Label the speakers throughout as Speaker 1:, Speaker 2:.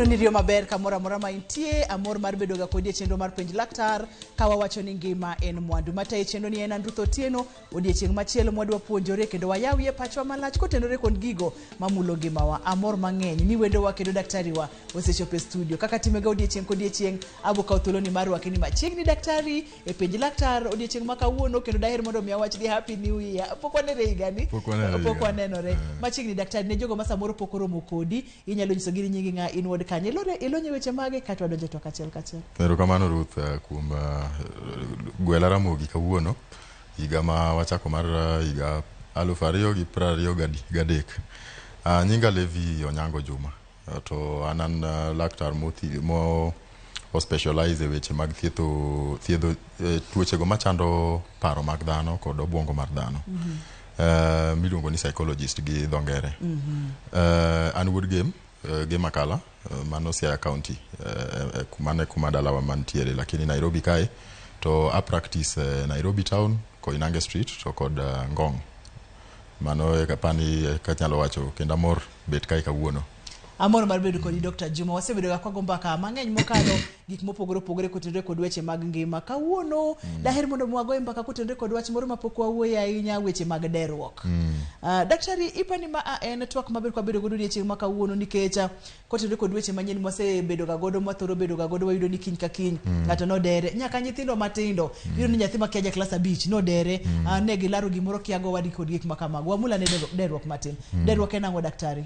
Speaker 1: Ageno ni riyo maber kamoro amora ma intie. Amor mar bedo ga kodi e chenro mar Penj Laktar ka wawacho ni ngima en mwandu. Matayi chenro ni en Andrew Otieno. Odiechieng' machielo mwadwa puonjore kendo wayawie pachwa malach kotenore kod gigo mamulo ngimawa. Amor mang'eny ni wendowa kendo daktari wa osechopo e studio. Kaka timega odiechieng' kodiechieng', abo kawo thuoloni mar rwaki ni machiegni daktari e Penj Laktar odiechieng' ma kawuono kendo daher mondo mi awach ni Happy New Year. Pok wanenore higani.
Speaker 2: Pok wanenore
Speaker 1: Pok
Speaker 2: higani.
Speaker 1: wanenore. Machiegni daktari ne jogo ma samoro pok oromo kodi, inyalo nyisogi ni nyingi ng'a, in wuod kanye, ilonye weche mage kaeto wadonjo e twak achiel kachiel.
Speaker 2: Erokamano Ruth kuom gwela Ramogi kawuono higa ma wachako mar higa 2023. Nyinga Levi Onyango Juma to an an laktar mo o specialize e weche mag thietho thiedho tuochego machando paro mag dhano kod obuongo mar dhano miluongo ni psychologist gi dho ngere. An wuod Gem, Gem Akala, mano Siaya County, mano e kuma dalawa mantiere, lakini Nairobi kae to a practice Nairobi town, Koinange Street to kod Ngong. Mano e apani kanyalo wacho kendo amor bet kae kawuono.
Speaker 1: Amor mar bedo kodi Dr. Juma. Wasebedo ga kwago mbaka mang'eny mokalo gik mopogore opogore kotenore kod weche mag ngima. Kawuono daher mondo wagoye mbaka kotenore kod wach moro mapok wawuoye ahinya, weche mag derruok. Daktari, ipani ma a en twak maber kwabedo godo odiechieng' ma kawuono nikech kotenore kod weche manyien mwasebedo ga godo, mwathoro bedo ga godo, wayudo ni kiny ka kiny ng'ato nodere, nyaka nyithindo matindo. Iyudo ni nyathi makia ja klas 5 nodere, ne gilaro gimoro kia go wadgi kod gik ma kamago. Wamul ane derruok matin. Derruok en ang'o daktari?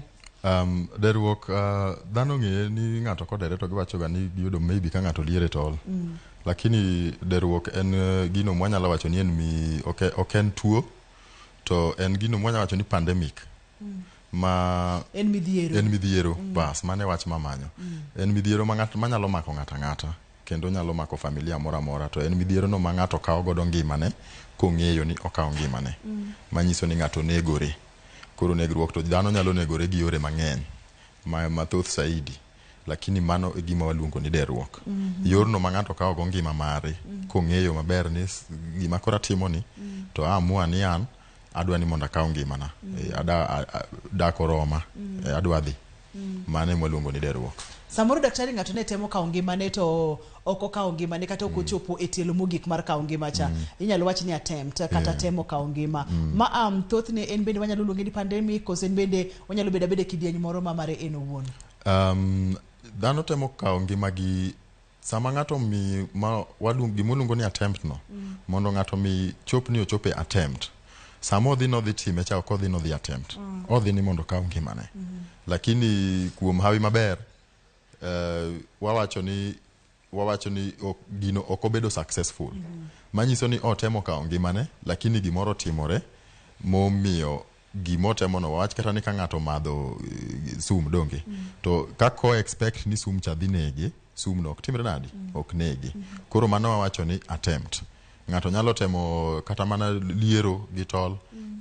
Speaker 2: Derruok dhano ng'eye ni ng'ato kodere to giwacho ga ni giyudo maybe ka ng'ato liere tol. Lakini derruok en gino mwanyalo wacho ni en mi ok en tuo to en gino mwanyalo wacho ni pandemic. Ma
Speaker 1: en midhiero.
Speaker 2: En midhiero. Bas, mano e wach mamanyo. En midhiero ma ng'at manyalo mako ng'ato ang'ata kendo nyalo mako familia moro amora to en midhiero no ma ng'ato kawo godo ngimane kong'eyo ni okawo ngimane. Manyiso ni ng'ato negore. Koro negruok to dhano nyalo negore gi yore mang'eny ma mathoth saidi lakini mano e gima waluongo ni derruok. Yorno ma ng'ato kawo go ngima mare kong'eyo maber ni gima koro atimo ni to a amua ni an adwa ni mondo akaw ngimana. Dak oroma, adwa dhi. Mano ema waluongo ni derruok.
Speaker 1: Samoro daktari ng'ato ne temo kawo ngimane to ok okawo ngimane kata ok ochopo e tielo mogik mar kawo ngima cha. Inyalo wach ni attempt kata temo kawo ngima. Ma thothne en bende wanyalo luonge ni pandemic koso en bende onyalo bedo abeda kidieny moro ma mare en owuon.
Speaker 2: Dhano temo kawo ngimagi sama ng'ato mi ma waluong gima ni attempt no mondo ng'ato mi chop ni ochopo e attempt sama odhi nodhi time cha ok odhi nodhi attempt odhi ni mondo okaw ngimane lakini kuom hawi maber wawacho ni ok, gino ok obedo successful manyiso ni otemo kawo ngimane lakini gimoro otimore momiyo gimotemo no wawach kata ni ka ng'ato omadho sum donge to kaka o expect ni sum cha dhi nege sum no ok timre nadi ok nege koro mano wawacho ni attempt ng'ato nyalo temo kata mana liero gi tol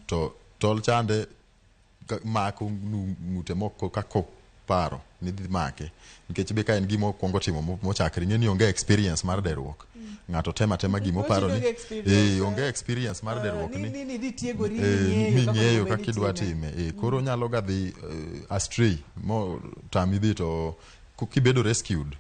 Speaker 2: to tol chande mako ng'ute moko kaka paro ni dhi make nikech be ka en gima okwongo timo mochakre ing'e ni onge experience mar derruok ng'ato temo atema gima oparo ni
Speaker 1: Onge experience,
Speaker 2: onge experience mar derruok
Speaker 1: ni ni ni dhi tiegori
Speaker 2: ming'eyo
Speaker 1: ming'eyo
Speaker 2: kaka idwa time koro nyalo ga dhi astray mo tami dhi to kibedo rescued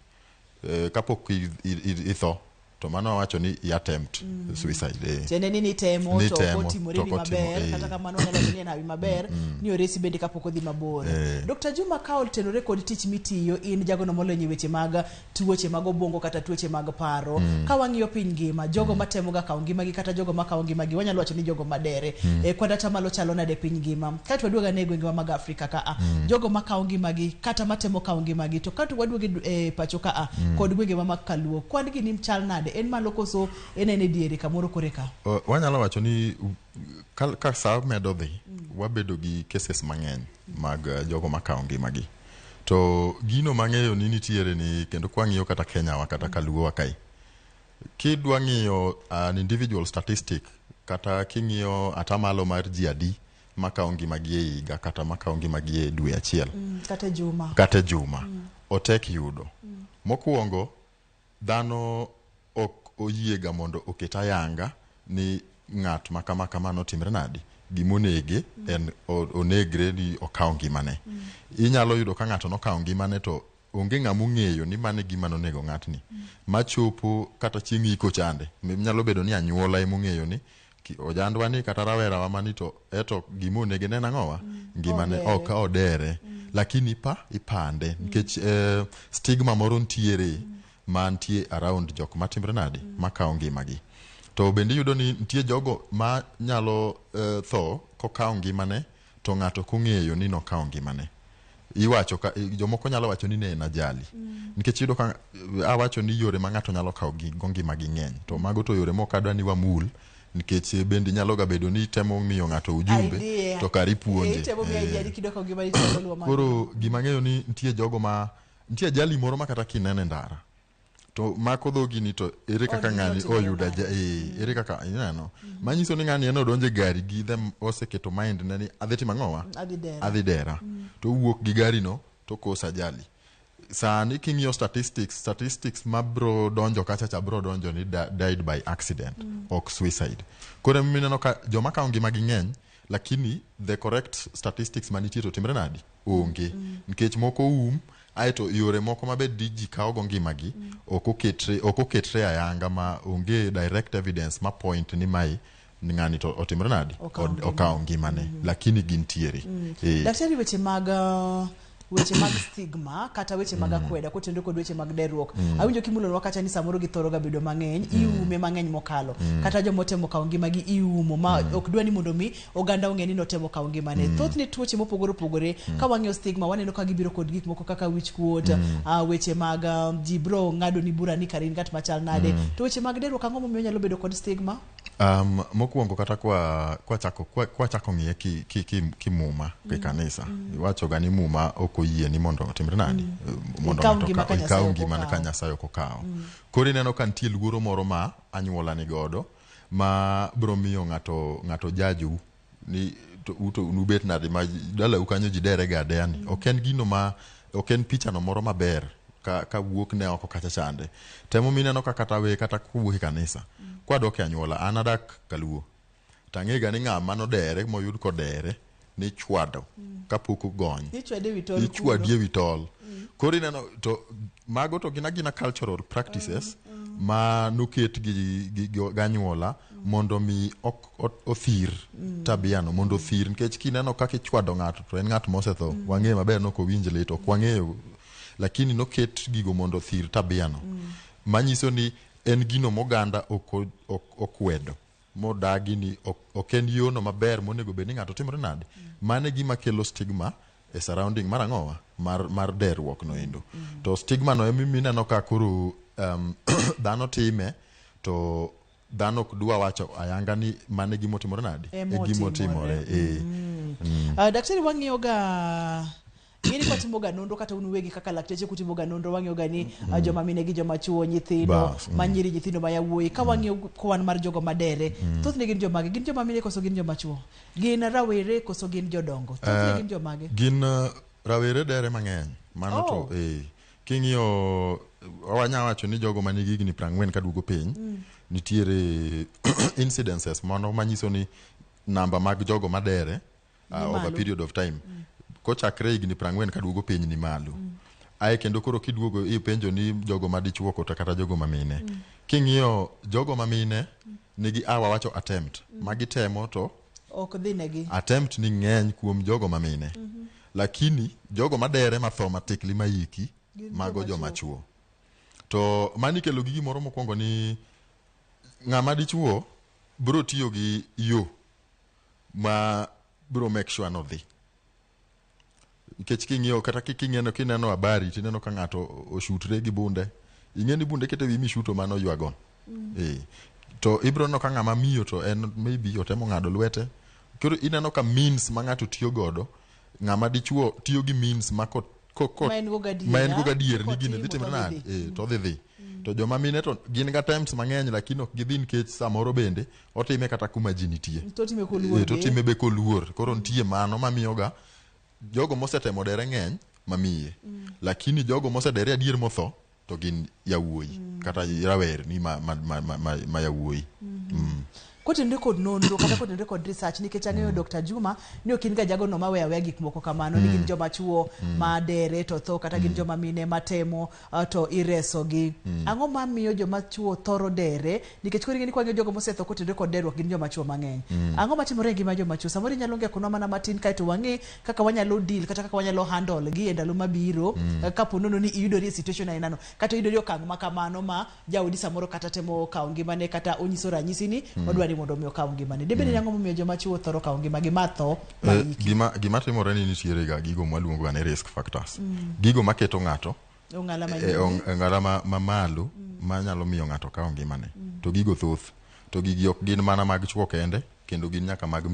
Speaker 2: kapok itho to mano wawacho ni i attempt suicide.
Speaker 1: Tiende ni nitemo
Speaker 2: Ni
Speaker 1: to ok
Speaker 2: temo,
Speaker 1: otimore
Speaker 2: to
Speaker 1: ni
Speaker 2: ok otimo,
Speaker 1: maber kata kamano wanyalo wacho ni en hawi maber ni oresi bende kapok odhi mabor. Dr. Juma ka otenore kod tich mitiyo in jagono molony e weche mag tuoche mag obwongo kata tuoche mag paro ka wang'iyo piny ngima jogo matemo ga kawo ngimagi kata jogo makawo ngimagi wanyalo wacho ni jogo madere kwan atamalo chalo nade e piny ngima kaeto waduog ane e gwengewa mag Afrika ka a jogo makawo ngimagi kata matemo kawo ngimagi to kato waduogo e pacho ka a kod gwengewa mag kaluo kwan gi ni chal nade en malo koso en en e diere kamoro kore ka
Speaker 2: Wanyalo wacho ni ka sa medo dhi wabedo gi cases mang'eny mag jogo makawo ngimagi to gino mang'eyo ni nitiere ni kendo kwang'iyo kata Kenya wa kata kaluo wa kae kidwa ng'iyo an individual statistic kata king'iyo atamalo mar ji adi makawo ngimagi e higa kata makawo ngimagi e dwe achiel
Speaker 1: kata e juma
Speaker 2: kata e juma otek yudo mokwongo dhano ok oyiega mondo oket ayanga ni ng'at ma kama kama notimre nadi gimonege en onegre ni okawo ngimane inyalo yudo ka ng'ato nokawo ngimane to onge ng'ama ong'eyo ni mano e gima nonego ng'atni. Machopo kata chieng' iko chande. Nyalo bedo ni anyuola emong'eyo ni ojandwa ni kata rawera wa mani to eto gima onege ne en ang'owa? Ngimane
Speaker 1: Odere.
Speaker 2: Ok odere. Lakini ipande nikech stigma moro ntiere mantie around jok matimre nade makawo ngimagi. To bende iyudo ni nitie jogo ma nyalo tho kokawo ngimane to ng'ato ok ong'eyo ni nokawo ngimane. Iwacho ka jomoko nyalo wacho ni ne en ajali. Nikech iyudo ka awacho ni yore ma ng'ato nyalo kawo go ngimagi ng'eny. To mago to yore mok adwa ni wamul nikech bende nyalo ga bedo ni itemo miyo ng'ato ujumbe
Speaker 1: Idea.
Speaker 2: to kar ipuonje.
Speaker 1: Itemo miyo idea ni kidok ngimani to luwo mano.
Speaker 2: Koro gima ang'eyo ni nitie jogo ma nitie ajali moro ma kata kineno e ndara to mako dhogi ni to ere kaka
Speaker 1: Odhi
Speaker 2: ng'ani
Speaker 1: otimore
Speaker 2: oyudo
Speaker 1: nade?
Speaker 2: ere kaka ineno manyiso ni ng'ani en odonjo e gari gi them oseketo mind ne ni adhi timo ang'owa
Speaker 1: Adhi dera.
Speaker 2: adhi dera to owuok gi gari no to kosa ajali sani king'iyo statistics mabro donjo kacha cha bro donjo ni died by accident ok suicide. Koro emomiyo ineno ka joma kawo ngimagi ng'eny lakini the correct statistics manitie to timre nadi onge nikech moko aeto yore moko mabed di ji kawo go ngimagi ok oketre ayanga ma onge direct evidence ma point ni mae ni ng'ani to otimre nadi
Speaker 1: Okawo ngima.
Speaker 2: Okawo ngimane lakini gintiere.
Speaker 1: Daktari, weche mag stigma kata weche mag akweda kotenore kod weche mag derruok, awinjo kimulonwa kacha ni samoro githoro ga bedo mang'eny, iume mang'eny mokalo, kata jomotemo kawo ngimagi iumo ma ok dwa ni mondo mi oganda ong'e ni notemo kawo ngimane. Thothne tuoche mopogore opogore, ka wang'iyo stigma waneno ka gibiro kod gik moko kaka wich kuot, weche mag ji bro ng'ado ni bura ni kare in ng'at machal nade. To weche mag derruok, ang'o momiyo nyalo bedo kod stigma?
Speaker 2: Mokwongo kata kwa chako ng'iye ki muma ki kanisa iwacho ga ni muma ok oyie ni mondo otimre nadi mondo
Speaker 1: Ikaw
Speaker 2: ng'ato
Speaker 1: ngima ka
Speaker 2: ikaw
Speaker 1: Nyasaye ok
Speaker 2: ngimane ka
Speaker 1: okawo.
Speaker 2: Nyasaye ok okawo. Koro ineno ka nitie luoro moro ma anyuola ni godo ma bro miyo ng'ato jaju ni to uto nubet nade ma dalau kanyo ji dere ga adeya ni ok en gino ma ok en picha no moro maber ka wuok ne oko kacha chande temo mineno ka kata we kata kowuok e kanisa kwadok e anyuola an adak kaluo tang'e ga ni ng'ama nodere moyud kodere ni chwado kapok ogony.
Speaker 1: Ichwade wi tol.
Speaker 2: Ichwadi e wi tol. Koro ineno to mago to gin agina cultural practices ma noket gi ganyuola mondo mi othir tabia no mondo othir nikech kineno kaka ichwado ng'ato to en ng'at mosetho wang'eyo maber ni ok owinj lit ok wang'eyo lakini noket gigo mondo othir tabia no manyiso ni en gino moganda ok okwedo modagi ni ok en yono maber monego bed ni ng'ato timore nade. Mano e gima kelo stigma e surrounding mar ang'owa mar derruok no endo to stigma no ema ineno ka koro dhano time to dhano ok dwa wacho ayanga ni mano e gima otimore nade e
Speaker 1: Ema
Speaker 2: gima
Speaker 1: otimore.
Speaker 2: otimore eh.
Speaker 1: Daktari, wang'iyo ga ing'eni kwatimo ga nonro kata un uwegi kaka lakteche kutimo ga nonro wang'iyo ga ni joma mine gi joma chuo, nyithindo
Speaker 2: Bas,
Speaker 1: manyiri, nyithindo ma yawuoyi, ka wang'iyo kwan mar jogo madere, thothne gin jomage? Gin joma mine koso gin joma chuo? Gin rawere koso gin jodongo? Thothne gin jomage?
Speaker 2: Gin rawere dere mang'eny mano.
Speaker 1: Oh.
Speaker 2: To king'iyo wanya wacho ni jogo manigi higni 40 kaduogo piny nitiere incidences mano manyiso ni namba mag jogo madere over a
Speaker 1: malo.
Speaker 2: period of time kochakre higni 40 kaduogo piny ni malo. Ae kendo koro kiduogo ipenjo ni jogo madichuo kata kata jogo mamine, king'iyo jogo mamine nigi wawacho attempt magitemo to
Speaker 1: ok dhi negi.
Speaker 2: Attempt ni ng'eny kuom jogo mamine lakini jogo madere matho matikli maiki
Speaker 1: gin
Speaker 2: mago
Speaker 1: joma
Speaker 2: joma chuo. To mani ikelo gi gimoro mokwongo ni ng'ama dichuo bro tiyo gi yo ma bro make sure nodhi nikech king'iyo kata kineno kineno habari tineno ka ng'ato oshutre gi bunde ing'e ni bunde kete wi mishuto mano you are gone eh. To ibro neno ka ng'ama miyo to en maybe otemo ng'ado lwete. Koro ineno ka means ma ng'ato tiyo godo ng'ama dichuo tiyo gi means ma ko
Speaker 1: Ma en go gadiera,
Speaker 2: ma en go gadier ni gini dhi
Speaker 1: kotimo
Speaker 2: timre
Speaker 1: to
Speaker 2: nade
Speaker 1: dhi dhi.
Speaker 2: eh, to odhi dhi to joma mine to gin ga attempts mang'eny lakini ok gidhi nikech samoro bende otime kata kuma ji nitie.
Speaker 1: To otime koluor
Speaker 2: Eh, to
Speaker 1: be.
Speaker 2: otime be koluor. Koro nitie mano mamiyoga jogo mosetemo dere ng'eny mamiye lakini jogo mosedere adier motho to gin yawuoyi kata rawerni ma yawuoyi.
Speaker 1: Kotenore kod nonro kata kotenore kod research, nikech ang'eyo Dr. Juma ni ok in ga jagono ma weyo aweya gik moko kamano, ni gin joma chuo ma dere to tho, kata gin joma mine matemo to iresogi. Ang'o mamiyo joma chuo thoro dere? Nikech koro ing'e ni kwang'iyo jogo mosetho kotenore kod derruok gin joma chuo mang'eny. Ang'o matimore e ngima joma chuo? Samoro inyalo ngekonwa mana matin kaeto wang'e kaka wanyalo deal kata kaka wanyalo handle gi e ndalo mabiro, kapo nono ni iyudori e situation ainano, kata iyudori e okang' ma kamano ma jaodi samoro kata temo kawo ngimane, kata onyiso ranyisi ni odwa ni mondo mi okaw ngimane. Debed ni ang'o momiyo joma chuo thoro kawo ngimagi ma tho ma iki?
Speaker 2: Gima timore ni nitiere ga gigo mwaluongo ga ni risk factors. Gigo maketo ng'ato
Speaker 1: Ong'ala ma
Speaker 2: e ong'ala ma malo manyalo miyo ng'ato kawo ngimane. To gigo thoth. To gigi ok gin mana mag chuo kende, kendo gin nyaka mag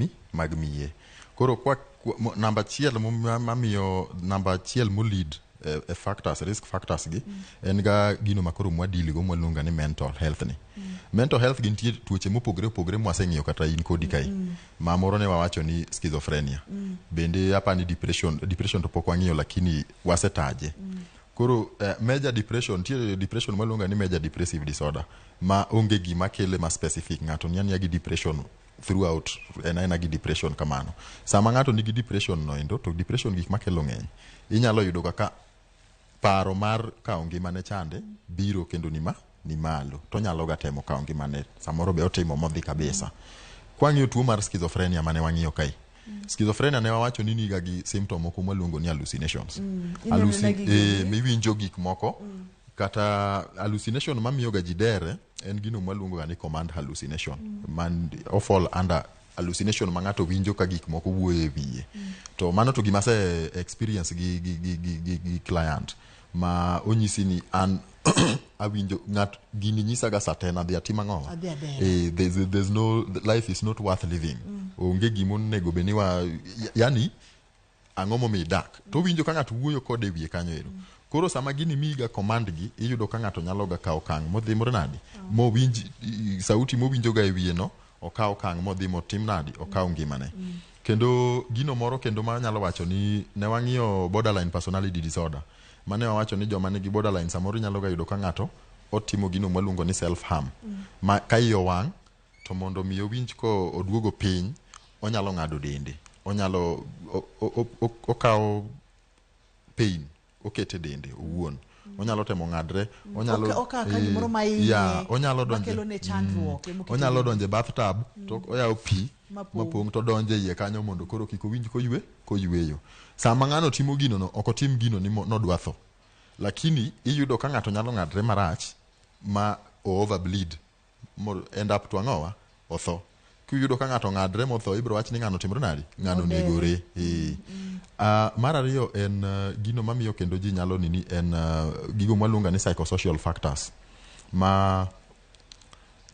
Speaker 2: miye. Koro namba achiel mamiyo namba achiel molid e factors, risk factors gi, en ga gino ma koro mwadili go mwaluongo ni mental health ni. Mental health gi nitie tuoche mopogore opogore mwaseng'iyo kata in kodi kae. Ma moro ne wawacho ni schizophrenia. Bende apani depression to pok wang'iyo, lakini wasetaje. Koro major depression, nitie depression mwaluongo ni major depressive disorder, ma onge gima kele ma specific. Ng'ato ni ania gi depression throughout, en aena gi depression kamano. Sama ng'ato nigi depression no endo, to depression gik makelo ng'eny. Inyalo yudo kaka paro mar kawo ngimane chande biro kendo ni malo, to onyalo ga temo kawo ngimane, samoro be otimo modhi kabisa. Kwang'iyo tuo mar schizophrenia mane wang'iyo kae, schizophrenia ne wawacho ni niga gi symptom moko mwaluongo ni hallucinations.
Speaker 1: Ineno gigi.
Speaker 2: Miwinjo gik moko, kata hallucination mamiyo ga ji dere en gino mwaluongo ga ni command hallucination, man o fall under hallucination ma ng'ato winjo ka gik moko wuoyo e wiye. To mano to gima ase experience gi client ma onyisi ni an awinjo ng'at gini nyisaga sa te nadhi atim ang'o.
Speaker 1: Adhi adere.
Speaker 2: There's no life is not worth living. Onge gima onego bed ni wa, yani ang'o momiyo idak to owinjo ka ng'ato wuoyo kode e wiye kanyo ero. Koro sama gini miyiga command gi, iyudo ka ng'ato nyalo ga kawo okang' modhi moro nadi mowinj sauti mowinjo ga e wiye no, okaw okang' modhi motim nadi, okaw ngimane. Kendo gino moro kendo ma anyalo wacho ni ne wang'iyo borderline personality disorder, mane wawacho ni joma nigi borderline samoro inyalo ga yudo ka ng'ato otimo gino mwaluongo ni self harm, ma ka iye owang' to mondo mi owinj ko oduogo piny, onyalo ng'ado dende, onyalo okawo pain okete dende owuon, onyalo temo ng'adre, onyalo
Speaker 1: Okawo ka gimoro ma iye
Speaker 2: ya, onyalo donje
Speaker 1: makelo ne chandruok, emokete
Speaker 2: onyalo
Speaker 1: dende.
Speaker 2: Donje bathtub to oyawo pi
Speaker 1: mapong'.
Speaker 2: Mapong' to donje iye kanyo mondo koro kik owinj koywe koyweyo. Sama ng'ano timo gino no, ok otim gino ni nodwa tho, lakini iyudo ka ng'ato nyalo ng'adre marach ma o overbleed mo end up to ang'owa otho. Kiyudo ka ng'ato ng'adre motho, ibiro wach ni ng'ano timre nadi, ng'ano
Speaker 1: Odere.
Speaker 2: Onegore. Mar ariyo en gino mamiyo kendo ji nyalo nini en gigo mwaluongo ni psychosocial factors ma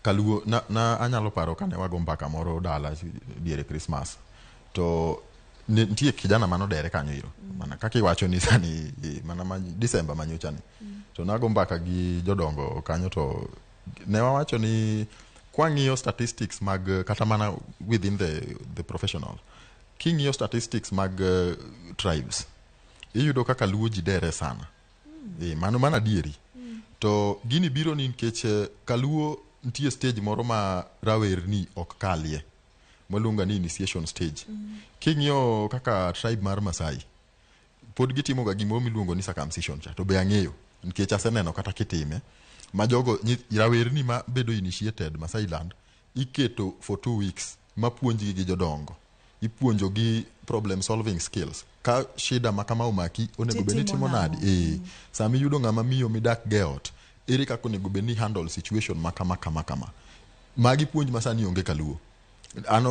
Speaker 2: kaluo na anyalo paro kane wago mbaka moro dala diere Christmas, to nitie kijana manodere kanyo iro mana kaka iwacho ni sani, mana ma December manyocha ni, to nago mbaka gi jodongo kanyo, to ne wawacho ni kwang'iyo statistics mag kata mana within the professional, king'iyo statistics mag tribes, iyudo kaka Luo ji dere sana. Mano mana adieri. To gini biro ni nikech kaluo nitie stage moro ma rawerni ok kalie, mwaluongo ni initiation stage. King'iyo kaka tribe mar Masai, pod gitimo ga gimoro miluongo ni circumcision cha, to be ang'eyo nikech aseneno kata kitime ma jogo rawerni ma bedo initiated Masai land iketo for 2 weeks ma puonjgi gi jodongo, ipuonjogi problem solving skills, ka shida ma kama omaki onego bed ni
Speaker 1: Titimo
Speaker 2: itimo nadi.
Speaker 1: nang'o?
Speaker 2: Sama iyudo ng'ama miyo midak go e ot, ere kaka onego bed ni handle situation ma kama kama kama. Magi puonj ma sani onge kaluo. An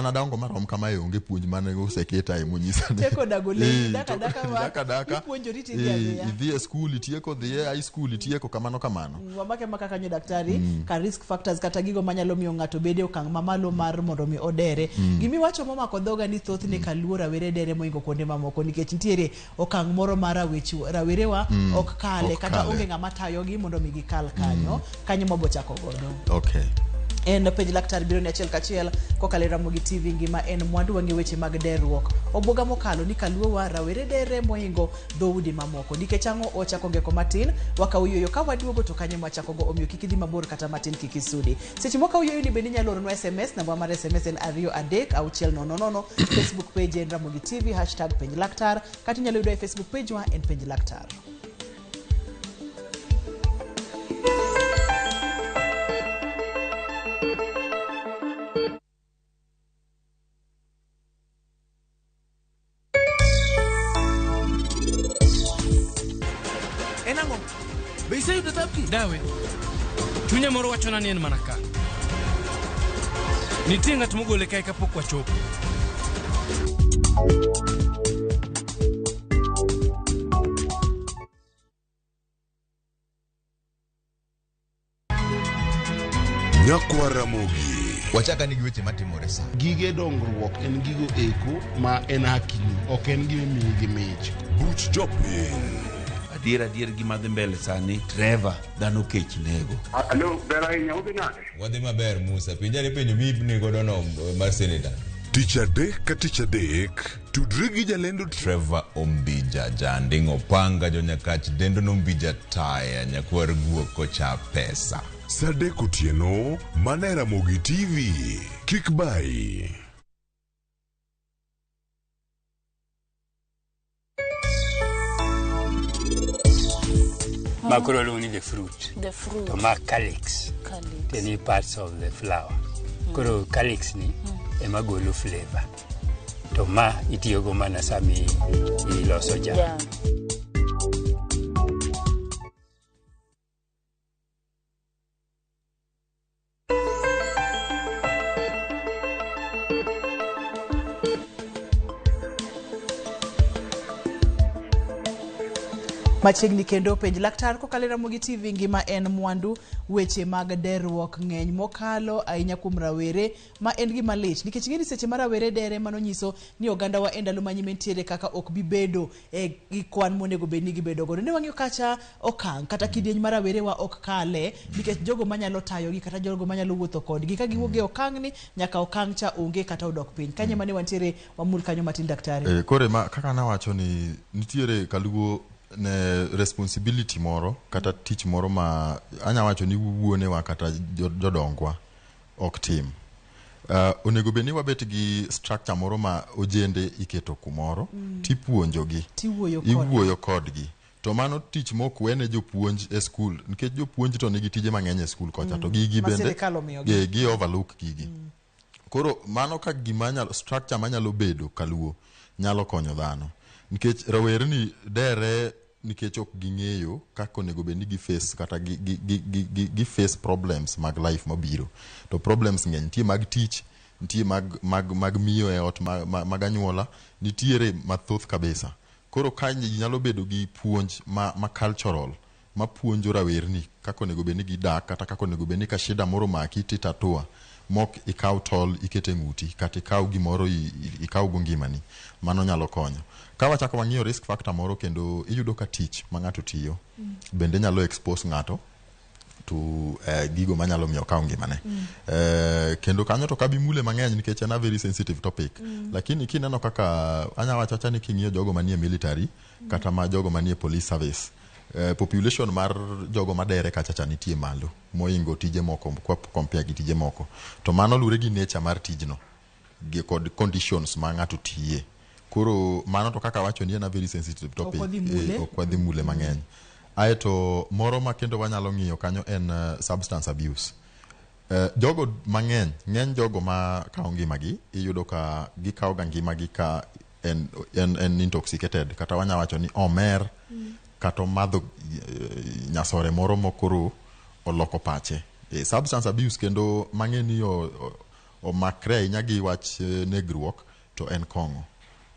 Speaker 2: adongo marom kamae, onge puonj mane oseketa e monyisa ni
Speaker 1: Teko dago leni, dak adaka ma
Speaker 2: idak adaka.
Speaker 1: Ipuonjori tidhi adhiya.
Speaker 2: Idhi e skul itieko, dhi e high school itieko, kamano kamano.
Speaker 1: Wamake maka kanyo daktari, ka risk factors kata gigo manyalo miyo ng'ato bede e okang' mamalo mar mondo mi odere. Gimiwacho momako dhoga ni thothne kaluo rawere dere moingo kuonde mamoko nikech nitiere okang' moro ma rawerewa ok kale
Speaker 2: ok
Speaker 1: kata
Speaker 2: kale.
Speaker 1: Onge ng'ama tayogi mondo mi gikal kanyo kanyo mabochako godo.
Speaker 2: Okay.
Speaker 1: En penj laktar biro ni achiel kachiel kokalo e Ramogi TV ngima en mwandu wang'e weche mag derruok. Obuoga mokalo ni kaluowa rawere dere mohingo dhoudi mamoko. Nikech ang'o ochako ngeko matin wakawo yueyo ka waduogo to kanye mwachakogo omiyo kik idhi mabor kata matin kik isudi. Seche mwakawo yueyo ni bende inyalo oronwa SMS namba mar SMS en 23600 Facebook page en Ramogi TV hashtag penj laktar kata inyalo yudo e Facebook page wa en penj laktar.
Speaker 3: En ang'o? Be iseyudo tapki?
Speaker 4: Dawe, chunya moro wachona ni en mana ka. Nitie ng'at mogole kae kapok wachopo.
Speaker 5: Nyakwa Ramogi.
Speaker 6: Wachaka ni gi weche matimore sa.
Speaker 7: Gige dongruok en gigo eko ma en hakini, ok en gima imiyi gi mich.
Speaker 5: Buch jopiny.
Speaker 8: Adier adier gima dhi mbele sani Trevor dhano kech nego.
Speaker 9: Alo, ber ahinya, udhi nade?
Speaker 6: Wadhi maber Musa, penjane penjo mi godo no mar senator.
Speaker 5: Tich adek ka tich adek, tudri gi jalendo
Speaker 6: Trevor Ombija, janding opanga jonyakach dendo nombija taya nyakwar guok kocha pesa.
Speaker 5: Sa adek otieno, mana e Ramogi TV. Kik bayi.
Speaker 10: Ma koro iluongo ni the fruit.
Speaker 11: The fruit.
Speaker 10: To ma calyx.
Speaker 11: Calyx.
Speaker 10: To ni parts of the flower. Koro calyx ni ema golo flavor. To ma itiyogo mana sama iloso jam.
Speaker 11: Jam.
Speaker 1: Machiegni kendo penj laktar kokalo e Ramogi TV ngima en mwandu weche mag derruok ng'eny mokalo ahinya kuom rawere ma en gima lit nikech ing'e ni seche ma rawere dere mano nyiso ni ogandawa e ndalo manyime nitiere kaka ok bi bedo e gi kwan monego bed ni gibedo godo. Ne wang'iyo kacha okang' kata kidieny ma rawerewa ok kale nikech jogo manyalo tayogi kata jogo manyalo wuotho kodgi ka giwuok e okang' ni nyaka okang' cha onge kata odok piny. Kanye mane wantiere wamul kanyo matin daktari.
Speaker 2: Kore ma kaka nawacho ni nitiere kaluo ne responsibility moro kata tich moro ma anya wacho ni wuonewa kata jodongwa ok tim. Onego bed ni wabet gi structure moro ma ojende iketo kumoro tipuonjogi
Speaker 1: Tiwuoyo kodgi.
Speaker 2: iwuoyo kodgi to mano tich mok wene jopuonj e skul nikech jopuonj to nigi tije mang'eny e skul kocha to gigi
Speaker 1: Ma
Speaker 2: bende
Speaker 1: sirikal omiyogi.
Speaker 2: gi overlook gigi koro mano ka gima nyalo structure manyalo bedo kaluo nyalo konyo dhano nikech rawerni dere nikech ok ging'eyo kaka onego bed ni gi face kata gi face problems mag life mabiro to problems ng'eny nitie mag tich nitie mag miyo e ot mag anyuola nitiere mathoth kabisa koro ka ji nyalo bedo gi puonj ma cultural mapuonjo rawerni kaka onego bed ni gidak kata kaka onego bed ni ka shida moro omaki titatua mok ikaw tol ikete ng'uti kata ikaw gimoro ikaw go ngimani mano nyalo konyo ka wachako wang'iyo risk factor moro kendo iyudo ka tich ma ng'ato tiyo bende nyalo expose ng'ato to gigo manyalo miyo okaw ngimane kendo kanyo to kabi mule mang'eny nikech en a very sensitive topic lakini kineno kaka anya wacho acha ni king'iyo jogo manie military kata ma jogo manie police service population mar jogo madere kacha cha nitie malo moingo tije moko kwa compare gi tije moko to mano lure gi nature mar tijno gi kod conditions ma ng'ato tiye koro mano to kaka wacho ni en a very sensitive topic
Speaker 1: wadhi mule.
Speaker 2: Ok wadhi mule mang'eny aeto moro ma kendo wanyalo ng'iyo kanyo en substance abuse jogo mang'eny ng'eny jogo ma kawo ngimagi iyudo ka gikawo ga ngimagi ka en intoxicated kata wanya wacho ni omer kata omadho nyasore moro mokoro oloko pache substance abuse kendo mang'e ni omakre ahinya gi wach negruok to en kong'o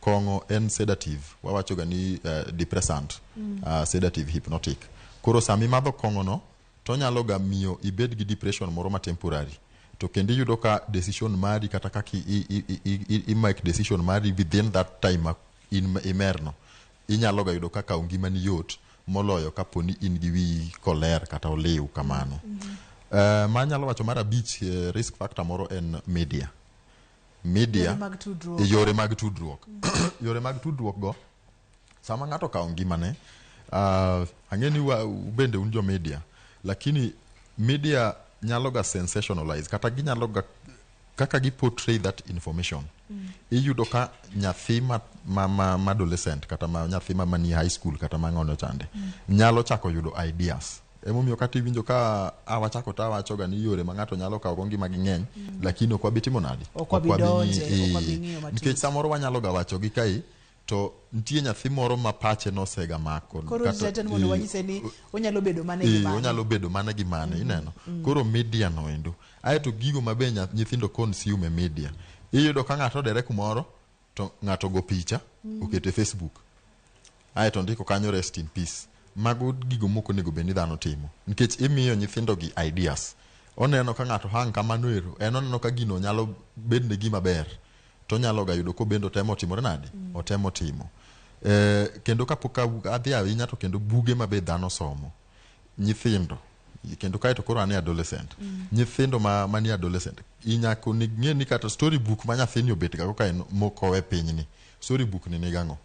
Speaker 2: kong'o en sedative wawacho ga ni depressant sedative hypnotic koro sama imadho kong'o no to nyalo ga miyo ibed gi depression moro ma temporary to kendo iyudo ka decision mari kata kaka i make decision mari within that time ma in imerno inyalo ga yudo kaka ngimani yot moloyo kapo ni in gi wiyi koler kata oliw kamano. Manyalo wacho mar abich, risk factor moro en media. Media,
Speaker 1: Yore mag tudruok.
Speaker 2: Yore mag tudruok. Yore mag tudruok go, sama ng'ato okawo ngimane, ang'e ni bende un jo media, lakini media nyalo ga sensationalize, kata ginyalo ga kaka gi portray that information. Iyudo ka nyathi ma adolescent, kata ma nyathi ma manie high school, kata ma ng'ono chande, nyalo chako yudo ideas. Emomiyo kata iwinjo ka awachako to awachoga ni yore ma ng'ato nyalo kawo go ngima gi ng'eny, lakini ok wabi timo nadi?
Speaker 1: Ok wabi donje, ok wabi ng'iyo matut.
Speaker 2: Nikech samoro wanyalo ga wacho gi kai, to nitie nyathi moro ma pache nosega mako.
Speaker 1: Koro jatend mondo wanyise ni onyalo bedo mane gi mane.
Speaker 2: Onyalo bedo mane gi mane, ineno. Koro media no endo. Aeto gigo ma be nyithindo consume e media. Iyudo ka ng'ato odere kumoro, to ng'ato go picha, oketo e Facebook. Aeto ndiko kanyo rest in peace. Mago gigo mok onego bed ni dhano timo. Nikech imiyo nyithindo gi ideas. Oneno ka ng'ato hang kamano ero, en oneno ka gino nyalo bedne gima ber. To onyalo ga yudo kobende otemo timore nade? Otemo timo. Kendo kapok adhi ahinya to kendo buge ma be dhano somo. Nyithindo. Kendo kaeto koro an e adolescent. Nyithindo manie adolescent. Inyako ni ng'e ni kata story book ma nyathini obet ga go ka en mokowe piny ni. Story book ni niga ang'o?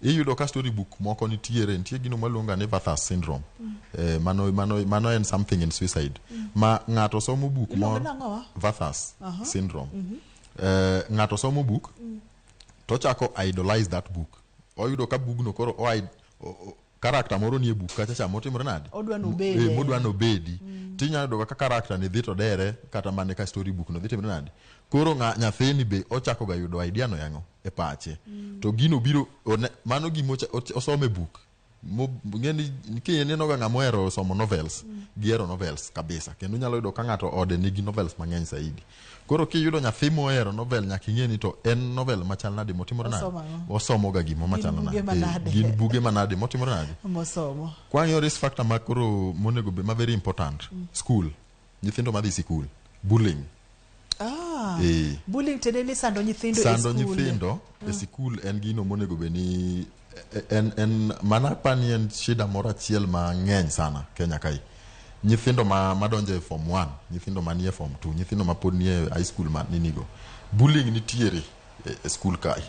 Speaker 2: Iyudo ka story book moko nitiere, nitie gino mwaluongo ni Werther's syndrome. Mano en something in suicide. Ma ng'ato somo book
Speaker 1: Iluongo
Speaker 2: moro,
Speaker 1: nang'o?
Speaker 2: Werther's syndrome. Ng'ato somo book, to ochako idolize that book. Oyudo ka bugno koro character moro nie book kacha cha motimore nade?
Speaker 1: Odwa nobede.
Speaker 2: Modwa nobedi. Tinyalo yudo kaka character ni dhi to dere kata mana ka story book no dhi timore nade? Koro nyathini be ochako ga yudo idea no yang'o e pache. To gino biro mano gima osome book. Ng'eni kineno ga ng'ama ohero somo novels, gihero novels kabisa. Kendo inyalo yudo ka ng'ato ode nigi novels mang'eny saidi. Koro kiyudo nyathi mohero novel nyaka ing'e ni to en novel machal nade motimore nade?
Speaker 1: Osomo ang'o?
Speaker 2: Osomo ga gima
Speaker 1: Gin
Speaker 2: machalo
Speaker 1: buge
Speaker 2: nade?
Speaker 1: manade?
Speaker 2: Gin buge manade motimore nade?
Speaker 1: Mosomo.
Speaker 2: Kwang'iyo risk factor ma koro monego bed ma very important, school, nyithindo madhi sikul, bullying.
Speaker 1: Bullying tiende ni sando nyithindo e
Speaker 2: Sando
Speaker 1: skul.
Speaker 2: nyithindo e sikul en gino monego bed ni en mana pani en shida moro achiel mang'eny sana Kenya kae. Nyithindo madonjo e form 1, nyithindo manie form 2, nyithindo ma pod nie high school ma ninigo. Bullying nitiere e skul kae.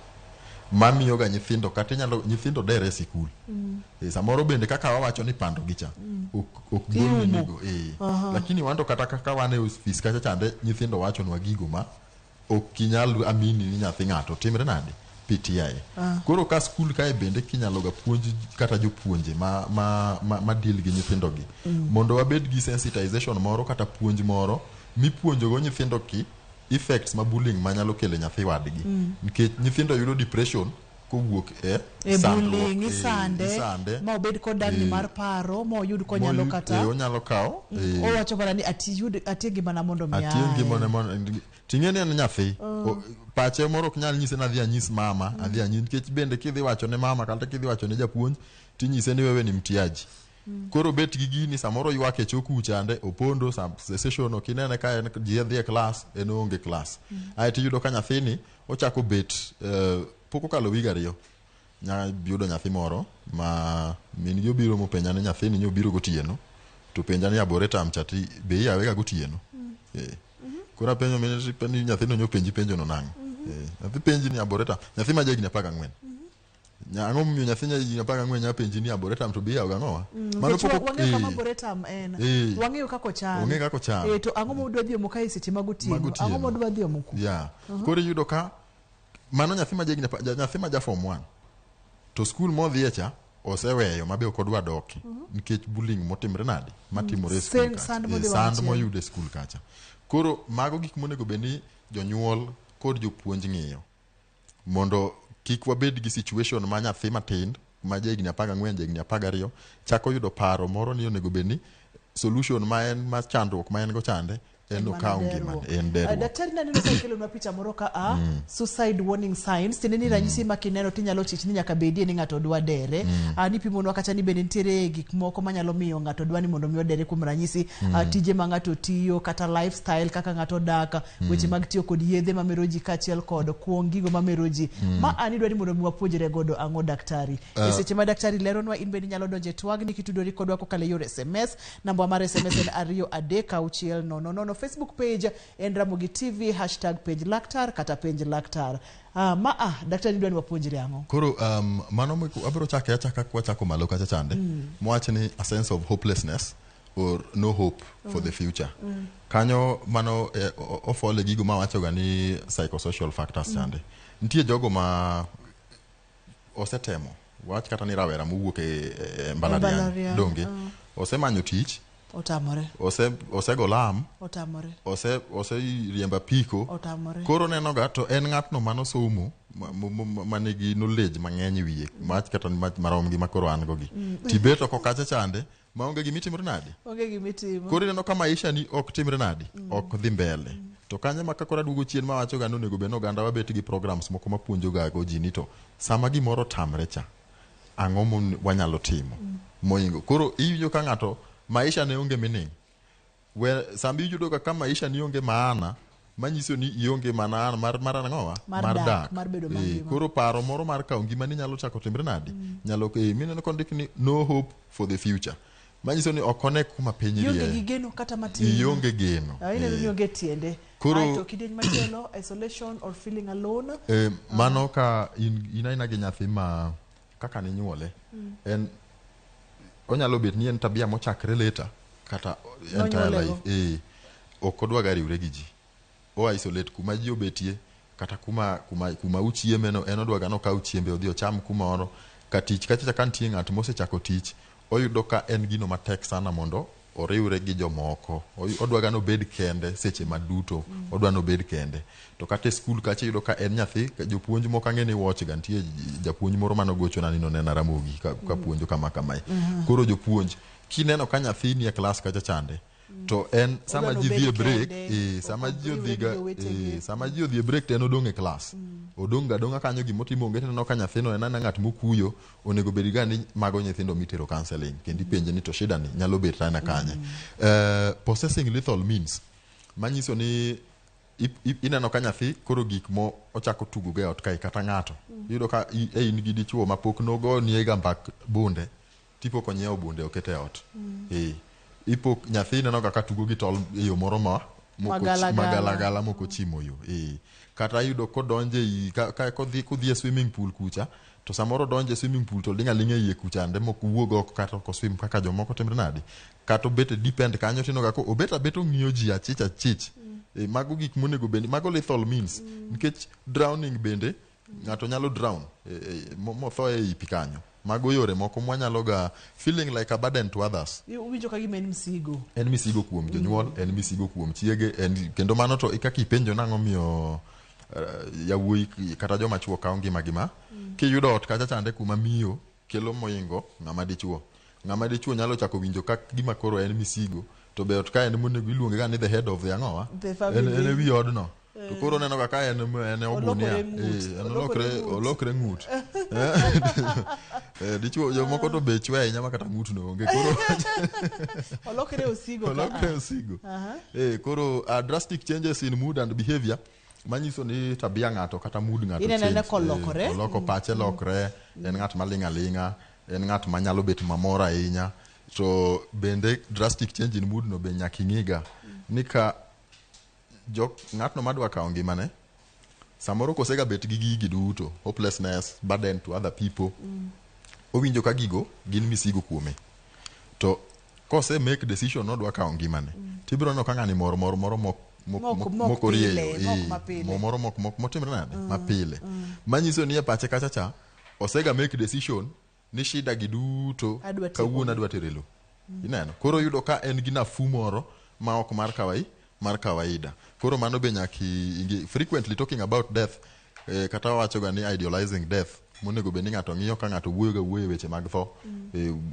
Speaker 2: Mamiyo ga nyithindo kata inyalo nyithindo dere e sikul. Samoro bende kaka wawacho ni pando gi cha, ok gol
Speaker 1: Iumo.
Speaker 2: ninigo. Lakini wan to kata kaka wan e ofis kacha chande nyithindo wachonwa gigo ma ok inyal amini ni nyathi ng'ato timre nade? PTI. Koro ka skul kae bende kinyalo ga puonj kata jopuonje ma deal gi nyithindo gi. Mondo wabed gi sensitization moro kata puonj moro mipuonjogo nyithindo ki effects ma bullying manyalo kelo nyathi wadgi. Nikech nyithindo yudo depression kowuok e
Speaker 1: E
Speaker 2: sandruok,
Speaker 1: bullying, isande,
Speaker 2: isande.
Speaker 1: ma obed kod dangni mar paro, ma oyud konyalo kata
Speaker 2: onyalo kawo,
Speaker 1: Owacho mana ni ati ngimana mondo mi
Speaker 2: Ati
Speaker 1: ae.
Speaker 2: ngimane mondo ting'e ni en nyathi. Pache moro ok nyal nyise ni adhi anyis mama, adhi anyis, nikech bende kidhi wacho ne mama kata kidhi wacho ne japuonj tinyise ni wewe ni mtiaji. Koro bet gi gini samoro ywak e choo kuchande opondo session ok inene ka en ji dhi e class en oonge class. Aeto iyudo ka nyathini ochako bet pok okalo wig ariyo. Nya yudo nyathi moro ma min gi obiro mopenja ni nyathini nyo obiro gotieno to penja ni abore tam cha ti be iyawe ga gotieno. Koro apenjo min ni nyathino nyo penji penjo no nang'o. Nyathi penji ni abore tam nyathi ma jahigni 14. Ang'o momiyo nyathi ma jahigni 14 nya penji ni abore tam to be iyawo gang'owa? Mano
Speaker 1: Nikech
Speaker 2: pok
Speaker 1: wang'eyo kama abore tam en. Wang'eyo kaka ochal.
Speaker 2: Wang'eyo kaka ochal.
Speaker 1: To ang'o ma udwa dhi omo kae seche mag otieno?
Speaker 2: Mag otieno.
Speaker 1: Ang'o ma udwa dhi omo ku?
Speaker 2: Yeah. Koro iyudo ka mano nyathi ma jahigni nyathi ma ja form 1 to skul modhiye cha oseweyo mabe ok odwa doke nikech bullying motimre nade matimore e skul kacha.
Speaker 1: Sand modhi
Speaker 2: Sand
Speaker 1: wang'achiel.
Speaker 2: moyudo e skul kacha. Koro mago gik monego bed ni jonyuol kod jopuonj ng'iyo mondo kik wabed gi situation ma nyathi matin ma jahigni 14 jahigni 12 chako yudo paro moro ni onego bed ni solution ma en ma chandruok ma en go chande En
Speaker 1: mana
Speaker 2: okawo
Speaker 1: derruok.
Speaker 2: ngimane, en derruok.
Speaker 1: Daktari naneno ka ikelonwa picha moro ka a suicide warning signs tiende ni ranyisi ma kineno tinyalo chich ni nyaka bedie ni ng'ato dwa dere. Nipimonwa kacha ni bende nitiere gik moko manyalo miyo ng'ato dwa ni mondo mi odere kuom ranyisi tije ma ng'ato tiyo kata lifestyle kaka ng'ato odak, weche mag tiyo kod yedhe mamero ji kaachiel kod kuong gigo mamero ji. Ma an idwa ni mondo mi wapuonjre godo ang'o daktari? E seche ma daktari leronwa in bende inyalo donjo e twagni kitudori kodwa kokalo e yor SMS. Namba mar SMS en 23600. Facebook page en Ramogi TV, hashtag penj laktar kata penj laktar. Ma daktari idwa ni wapuonjre ang'o?
Speaker 2: Koro mano abiro chake achaka kwachako malo kacha chande. Mwach ni a sense of hopelessness or no hope for the future. Kanyo mano ofole gigo mawachoga ni psychosocial factors chande. Nitie jogo ma osetemo wach kata ni rawera mowuok e mbalariany
Speaker 1: Mbalariany,
Speaker 2: donge osemanyo tich,
Speaker 1: Otamore.
Speaker 2: osego lam,
Speaker 1: Otamore.
Speaker 2: oseriembo apiko.
Speaker 1: Otamore.
Speaker 2: Koro nenoga to en ng'atno manosomo manigi knowledge mang'eny e wiye mach kata marom gi makoro an go gi. Tibet oko kacha chande maonge gimitimore nade.
Speaker 1: Onge gimitimo.
Speaker 2: Koro ineno ka maisha ni ok timre nade, ok dhi mbele. To kanyo ma ka koro aduogo chien mawacho ga ni onego bed ni oganda wabet gi programs moko mapuonjo ga go ji ni to sama gimoro otamre cha, ang'o mo wanyalo timo moingo. Koro iwinjo ka ng'ato maisha ne onge meaning. Sama iyudo ga ka maisha ni onge maana, manyiso ni ionge maana mar ang'owa?
Speaker 1: Mar dak, mar bedo mangima.
Speaker 2: Koro paro moro mar kawo ngimani nyalo chako timre nade? Nyalo mineno kondik ni no hope for the future. Manyiso ni ok one kuma piny
Speaker 1: Ionge
Speaker 2: rieye.
Speaker 1: gi geno kata matin.
Speaker 2: Ionge geno.
Speaker 1: Ineno ni onge tiende.
Speaker 2: Koro
Speaker 1: Aeto kidieny machielo, isolation or feeling alone.
Speaker 2: Mano ka in aina gi nyathi ma kaka ninyuole, en onyalo bet ni en tabia mochakre later kata entire
Speaker 1: Nonyuolego.
Speaker 2: life. Ok odwa ga riwre gi ji. O isolate kuma ji obetie kata kuma uchieme no, en odwa ga nokaw chiembe odhi ocham kumoro. Ka tich kacha ka nitie ng'at mosechako tich, oyudo ka en gino matek sana mondo oriwre gi jomoko. Odwa ga nobed kende seche maduto, odwa nobed kende. To kata e skul kacha iyudo ka en nyathi, jopuonj moko ang'e ni watch ga, nitie japuonj moro manogochona ni nonena Ramogi ka puonjo kama kamae. Koro jopuonj, kineno ka nyathi nie klas kacha chande, to en sama ji dhi e break, sama ji odhi ga, sama ji odhi e break to en odong' e klas. Odong' ga adong'a kanyo gimotimo onge, tineno ka nyathino en anena ng'at mokuyo, onego bed ga ni mago nyithindo mitero counseling, kendo ipenje ni to shida ni nyalo bet aina kanye. Possessing lethal means, manyiso ni ineno ka nyathi koro gik mo ochako tugo go e ot kae kata ng'ato. Iyudo ka in gi dichuo ma pok nogoniega ga mbak bunde, tipok onyiewo bunde okete e ot. Ipok nyathi ineno ga ka tugo gi tol e yo moro ma magalagala mok ochimo yo. Kata iyudo kodonje ka kodhi e swimming pool kucha, to samoro donje e swimming pool to ling' aling'a e iye kucha ande mok wuog oko kata ok oswim kaka jomoko timre nade. Kata obet e deep end kanyo tineno ga ko obet abet ong'iyo ji achich achich. Mago gik monego bed, mago lethal means. Nikech drowning bende ng'ato nyalo drown motho e i pi kanyo. Mago yore moko mwanyalo ga feeling like a burden to others.
Speaker 1: Iwinjo ka gima en msigo.
Speaker 2: En misigo kuom jonyuol, en misigo kuom chiege, en kendo mano to kaka ipenjo nang'o miyo yawuoyi kata joma chuo kawo ngima gi ma. Kiyudo ot kacha chande kuma miyo kelo moingo ng'ama dichuo. Ng'ama dichuo nyalo chako winjo ka gima koro en misigo, to be ot ka en monego iluonge ga ni the head of the ang'owa.
Speaker 1: The family.
Speaker 2: En e wi odno. To koro neno kaka en ogunia.
Speaker 1: Olokre ng'ut.
Speaker 2: Olokre ng'ut. Dichuo jomoko to be chwe ahinya ma kata ng'ut no onge. Koro
Speaker 1: olokre osigo.
Speaker 2: Olokre osigo. Koro drastic changes in mood and behavior manyiso ni tabia ng'ato kata mood ng'ato
Speaker 1: change. Kolokore.
Speaker 2: Oloko pache lokre, en ng'at maling' aling'a, en ng'at manyalo bet mamor ahinya. To bende drastic change in mood no be nyaka ing'iga ni ka ng'atno madwa kawo ngimane samoro kosega bet gi gigi duto, hopelessness, burden to other people, owinjo ka gigo gin misigo kuome. To kose make decision nodwa kawo ngimane, tibiro neno ka ng'ani mor mor moro mok orieyo, moro mok motimre nade mapile. Manyiso ni e pache kacha cha osega make decision ni shida gi duto kawuono adwa tere lo. Ineno? Koro yudo ka en gi nafuu moro ma ok mar kawaida. Koro mano be nyaka frequently talking about death, kata wawacho ga ni idealizing death, monego bed ni ng'ato ng'iyo ka ng'ato wuoyo ga wuoyo weche mag tho,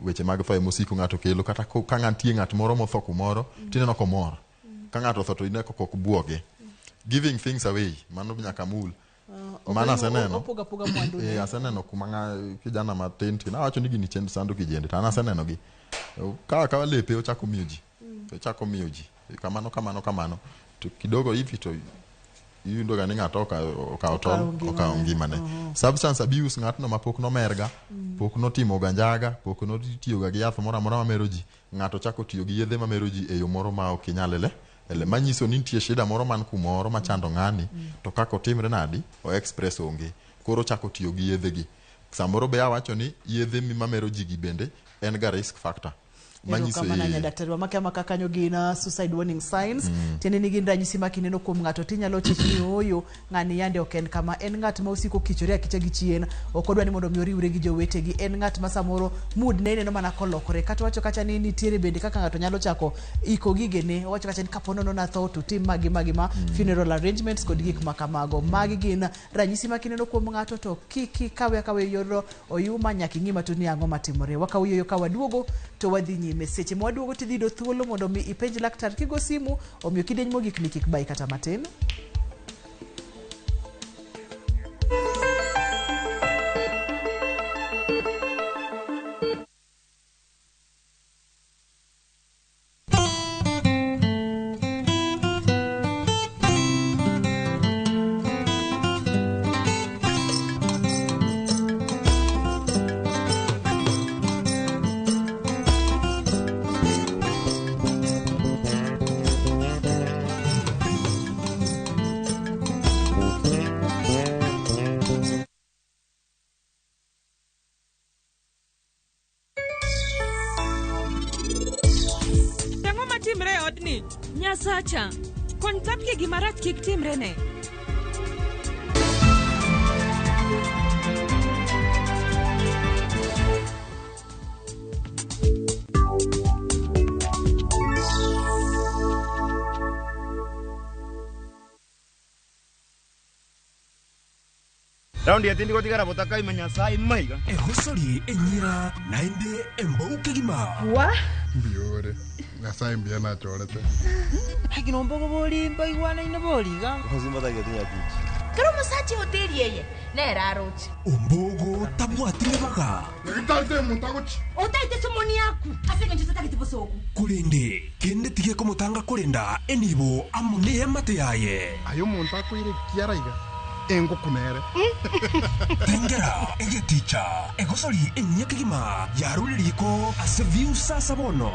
Speaker 2: weche mag tho emosiko ng'ato kelo, kata ka nitie ng'at moro motho kumoro, tineno komor. Ka ng'ato otho to ineno kaka ok buoge. Giving things away, mano nyaka mul. Mano aseneno.
Speaker 1: Opogo apoga mwandu ne.
Speaker 2: Eh, aseneno kuma ng'a kijana matin tin awacho ni gini chendo sando kijende to an aseneno gi. Kawa kawa lepe ochako miyo ji. Ochako miyo ji. Kamano kamano kamano. To kidogo hivi to iyudo ga ni ng'ato okawo tol, okawo ngimane. Substance abuse, ng'atno ma pok nomerga, pok notimo ga njaga, pok notiyo ga gi yath moro amora mamero ji, ng'ato chako tiyo gi yedhe mamero ji e yo moro ma ok inyal ele ele manyiso ni nitie shida moro man kumoro machando ng'ani, to kaka otimre nadi o express onge, koro ochako tiyo gi yedhe gi. Samoro be awacho ni yedhe mamero ji gi bende en ga risk factor manyiso
Speaker 1: Erokamano ahinya daktari. Wamake amaka kanyo gin suicide warning signs. Tiende ni gin ranyisi ma kineno kuom ng'ato tinyalo chich ni ooyo, ng'ani yande ok en kama. En ng'at ma osiko kichore akicha gi chien, ok odwa ni mondo mi oriwre gi jowetegi. En ng'at ma samoro mood ne ineno mana kolokore. Kata wacho kacha ni nitiere bende kaka ng'ato nyalo chako iko gigene. Owacho kacha ni kapo nono natho to tim ma gi ma gi ma, funeral arrangements kod gik ma kamago. Magi gin ranyisi ma kineno kuom ng'ato to kik ikawe akawa e yor oyuma, nyaka ing'i matut ni ang'o matimore. Wakawo yueyo ka waduogo to wadhi nyime. Seche ma waduogo tidhi yudo thuolo mondo mi ipenj laktar kigo simu, omiyo kidieny mogik ni kik bayi kata matin.
Speaker 11: Ang'o matimre e odni? Nyasacha, kony Tapke gima rach kik timre ne.
Speaker 12: Raundi etindi gotigara botakaima Nyasaye maiga.
Speaker 5: Egosori enyira naende embou kegima.
Speaker 13: Wa?
Speaker 7: Mbiore. Nyasaye mbuya nachorete.
Speaker 14: Lakini ombogo bori mbaigwanaine boriga.
Speaker 13: Kero omosacha ehoteri eye nere aroche.
Speaker 5: Ombogo tabwati ribaga.
Speaker 7: Nyagitarite omonto agochi.
Speaker 13: Otaete somoni yaku ase eng'encho totagete bosoku.
Speaker 5: Korende kende tige komotanga korenda enibo amo neemate yaye.
Speaker 7: Aye omonto akoire kiara iga engoku nere.
Speaker 5: Tengera egeticha egosori enyia kegima yarure riko ase view sasa bono.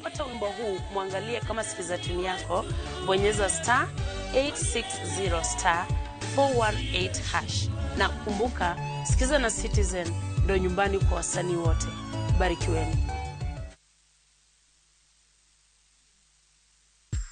Speaker 15: Pata wimbo huu, mwangalie kama sikiza tuni yako, bonyeza star 860 star 418 hash. Na kumbuka, sikiza na Citizen ndo nyumbani kwa wasanii wote. Barikiweni.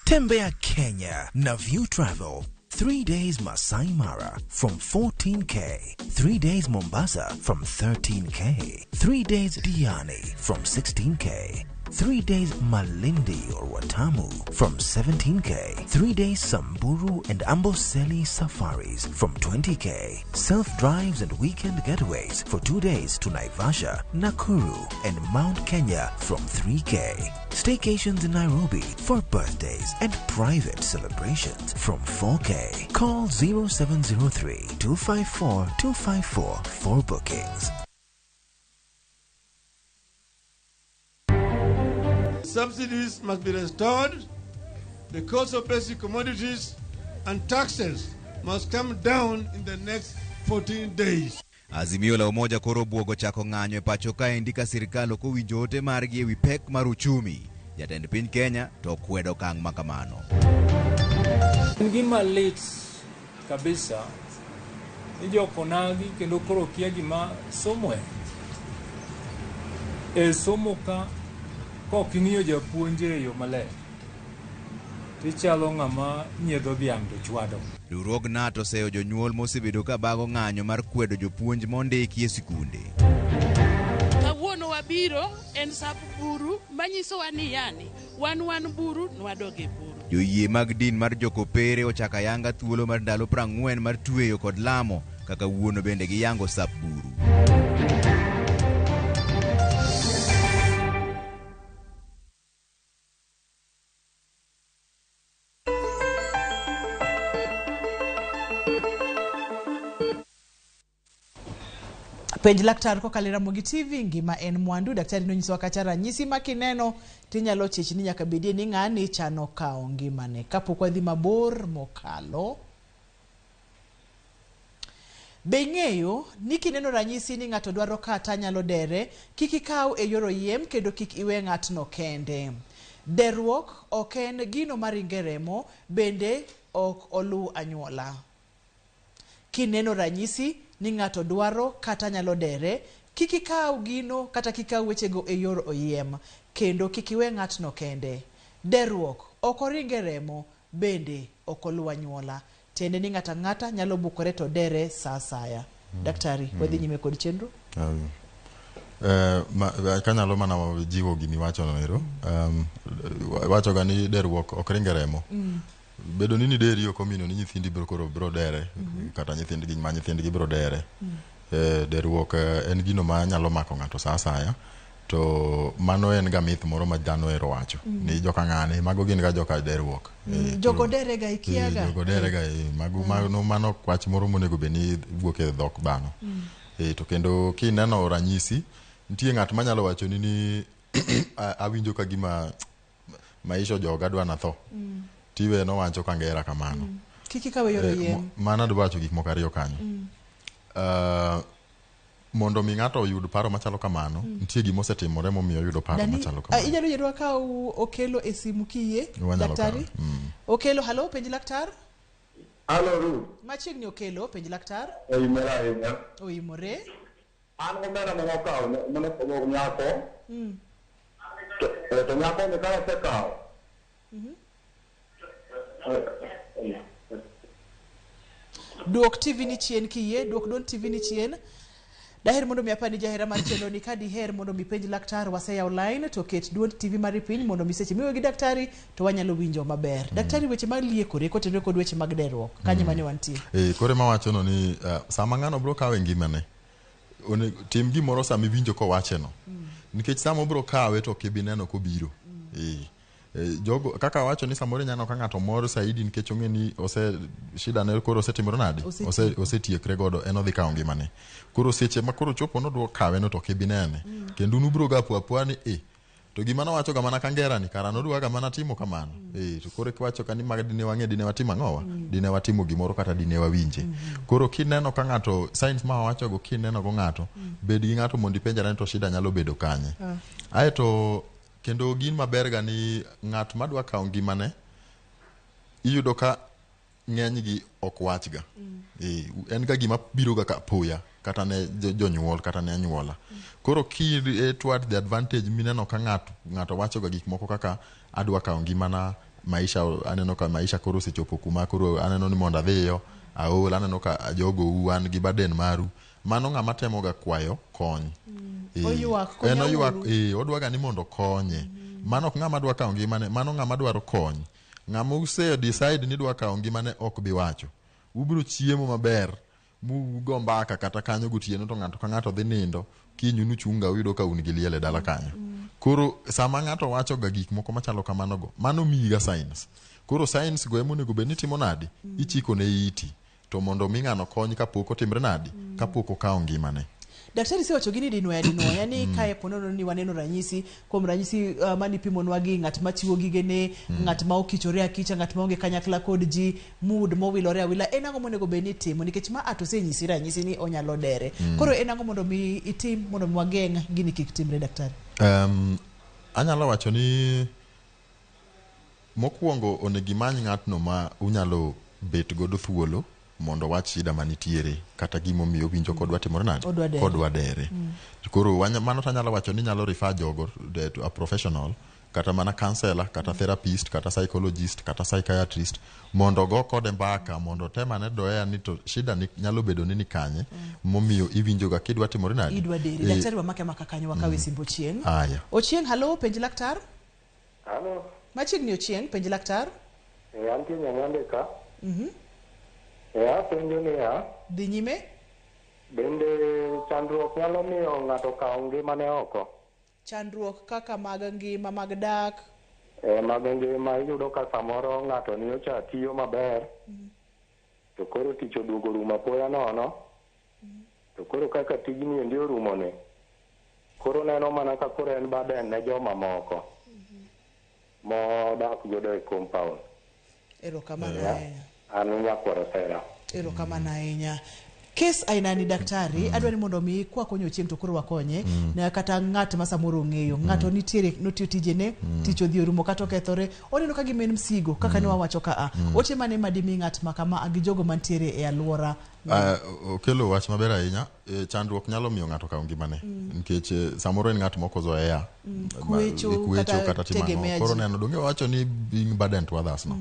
Speaker 16: Tembea Kenya na View Travel. 3 days Masai Mara from 14K. 3 days Mombasa from 13K. 3 days Diani from 16K. 3 days Malindi or Watamu from 17K. 3 days Samburu and Amboseli safaris from 20K. Self-drives and weekend getaways for 2 days to Naivasha, Nakuru and Mount Kenya from 3K. Staycations in Nairobi for birthdays and private celebrations from 4K. Call 0703 254 254 for bookings.
Speaker 17: Subsidies must be restored, the cost of basic commodities and taxes must come down in the next 14 days.
Speaker 6: Azimio la Umoja koro buogo chako ng'anyo e pacho kaendi ka sirikal ok owinjo ote margi ewi pek mar uchumi. Jatend piny Kenya to kwedo okang' ma kamano.
Speaker 18: En gima lit kabisa ni jokonagi kendo koro kia gima somo en. E somo ka kok ing'iyo japuonj e yo maler, tichalo ng'ama nyiedho dhiang' to chwado.
Speaker 6: Riwruog KNUT oseyo jonyuol mosebedo ka bago ng'anyo mar kwedo jopuonj mondiki e sikunde.
Speaker 15: Kawuono wabiro en sap buru manyisowa ni yani wan wan buru nwadog e buru.
Speaker 6: Joyie mag din mar Jokopere ochako ayanga thuolo mar ndalo 40 mar tweyo kod lamo kaka wuono bende giyango sap buru.
Speaker 1: Penj laktar kokalo e Ramogi TV, ngima en mwandu. Daktari nonyisowa kacha ranyisi ma kineno tinyalo chich ni nyaka bedie ni ng'ani chano kawo ngimane. Kapok wadhi mabor mokalo, be ing'eyo ni kineno ranyisi ni ng'ato dwaro kata nyalo dere, kik ikaw e yor oyiem kendo kik iwe ng'atno kende. Derruok ok en gino maringe remo, bende ok oluw anyuola. Kineno ranyisi ni ng'ato dwaro kata nyalo dere, kik ikaw gino kata kik ikaw wechego e yor oyiem, kendo kik iwe ng'atno kende. Derruok ok oringe remo, bende ok oluw anyuola. Tiende ni ng'ato ang'ata nyalo bukore to dere sa asaya. Daktari, wadhi nyime kod chenro?
Speaker 2: Kanyalo mana jiwo gimi wachono ero. Wachoga ni derruok ok ringe remo. Bedo ni nideri ok omino ni nyithindi biro koro biro dere, kata nyithindgi ma nyithindgi biro dere. Derruok en gino ma nyalo mako ng'ato sa asaya. To mano en ga myth moro ma dhano ohero wacho. Ni joka ng'ane, mago gin ga joka derruok.
Speaker 1: Jogo dere ga ikia ga.
Speaker 2: Jogo dere ga, mago mano wach moro monego bed ni wuok e dhok dhano. To kendo kineno ranyisi, nitie ng'at manyalo wacho ni awinjo ka gima maisha ojoga adwa natho. Tiwe nowacho ka ngera kamano.
Speaker 1: Kik ikawe yor oyiem.
Speaker 2: Mano adwa wacho gik moko ariyo kanyo. Mondo mi ng'ato oyud paro machalo kamano, nitie gima osetimore momiyo oyudo paro machalo kamano.
Speaker 1: Inyalo yienwa kaw Okelo e simu kiyie, daktari. Okelo, halo, penj laktar.
Speaker 9: Halo, Ruth.
Speaker 1: Machiegni Okelo, penj laktar.
Speaker 9: Oimore ahinya.
Speaker 1: Oimore.
Speaker 9: An omera mane okawo, mane nyako. To nyako ni ka osekawo.
Speaker 1: Duok TV ni chien kiyie, duok duond TV ni chien. Daher mondo mi apani jahera mar chenro ni ka diher mondo mi penj laktar, waseyawo line to ket duond TV mari piny mondo mi seche miwuoyo gi daktari to wanyalo winjo maber. Daktari, weche mag liekore kotenore kod weche mag derruok, kanye mane wantie?
Speaker 2: Kore mawacho no ni sama ng'ano biro kawe ngimane, tim gimoro sama iwinjo kowacheno. Nikech sama obiro kawe to ok ibi neno kobiro. Jogo kaka wacho ni samoro inyalo ka ng'ato mor saidi nikech ong'e ni ose shida ne koro osetimore nade, osetiekre godo, en odhi kawo ngimane. Koro seche ma koro chopo nodwa kawe no to ok ibi nene. Kendo unubiro ga apo apoya ni to gima nowacho ga mana kangera ni kara nodwa ga mana timo kamano. To koro kiwacho ka ni mag dine wang'e dine watimo ang'owa, dine watimo gimoro kata dine wawinje. Koro kineno ka ng'ato signs ma wawacho go kineno go ng'ato, bed gi ng'ato mondo ipenjre ni to shida nyalo bedo kanye. Aeto kendo gin maber ga ni ng'at madwa kawo ngimane iyudo ka ng'enygi ok wachga. En ga gima biro ga apoya kata ne jonyuol kata ne anyuola. Koro ki toward the advantage mineno ka ng'ato wacho ga gik moko kaka adwa kawo ngimana, maisha aneno ka maisha koro osechopo kuma koro aneno ni mondo adhiyo, aol, aneno ka jogou an gi burden maru. Mano ng'ama temo ga kwayo kony.
Speaker 1: Oywak,
Speaker 2: En oywak, odwa ga ni mondo konye. Mano ok ng'ama dwa kawo ngimane, mano ng'ama dwaro kony. Ng'ama use decide ni dwa kawo ngimane ok bi wacho. Ubiro chiemo maber, mugo mbaka kata kanyo gotieno to ng'ato ka ng'ato dhi nindo, kiny unuchunga uyudo ka un gi liel e dala kanyo. Koro sama ng'ato wacho ga gik moko machalo kamano go, mano miyi ga signs. Koro signs go ema onego bed ni itimo nade? Ichiko ne iti. To mondo mi ng'ano kony kapok otimre nade? Kapok okawo ngimane.
Speaker 1: Daktari sewacho gini dinwoya dinwoya ni kae ponono ni waneno ranyisi, kuom ranyisi mani pimonwa gi ng'at machiwo gigene, ng'at ma okichore akicha, ng'at maonge kanyakla kod ji, mood mowilore awila, en ang'o monego bed ni itimo? Nikech ma ato osenyisi ranyisi ni onyalo dere. Koro en ang'o mondo mi itim mondo mi wageng' gini kik timre, daktari?
Speaker 2: Anyalo wacho ni mokwongo onego imany ng'atno ma unyalo bet godo thuolo mondo wach shida manitiere kata gimomiyo owinjo kodwa timore nade, kodwa dere. Koro mano tanyalo wacho ni nyalo refer jogo to a professional. kata mana counselor, kata therapist, kata psychologist, kata psychiatrist, mondo go kode mbaka, mondo tem ane doya ni to shida ni nyalo bedo ni kanye, momiyo iwinjo ga kidwa timore nade.
Speaker 1: Idwa deri. Daktari, wamake maka kanyo, wakawe simbo Ochieng.
Speaker 2: Aya.
Speaker 1: Ochieng, halo, penj laktar.
Speaker 9: Halo.
Speaker 1: Machiegni Ochieng, penj laktar.
Speaker 9: Antie Nyang'ande ka. Apenjo niya,
Speaker 1: Dhi nyime.
Speaker 9: Bende chandruok nyalo miyo ng'ato kawo ngimane oko?
Speaker 1: Chandruok kaka mag ngima, mag dak.
Speaker 9: Mag ngima, iyudo ka samoro ng'ato nyocha tiyo maber, to koro tich oduogo rumo apoya nono, to koro kaka tijni endi orumone, koro neno mana ka koro en burden ne joma moko modak godo e compound.
Speaker 1: Erokamano ahinya.
Speaker 9: An nyakwaro Sera.
Speaker 1: Erokamano ahinya. Kes aina ni, daktari, adwa ni mondo mi kwakonyo Ochieng to koro wakonye na kata ng'at ma samoro ong'eyo ng'ato nitiere notiyo tijene, tich odhi orumo kata okethore, oneno ka gima en msigo kaka ne wawacho ka a ote mane madimi ng'at ma kama gi jogo mantiere e alwora?
Speaker 2: Okelo wach maber ahinya. Chandruok nyalo miyo ng'ato kaw ngimane, nikech samoro en ng'at mokozoea
Speaker 1: Kwecho,
Speaker 2: kwecho
Speaker 1: kata
Speaker 2: kata timo ang'o.
Speaker 1: tegemea
Speaker 2: Koro
Speaker 1: ji.
Speaker 2: Neno donge wacho ni being burden to others no,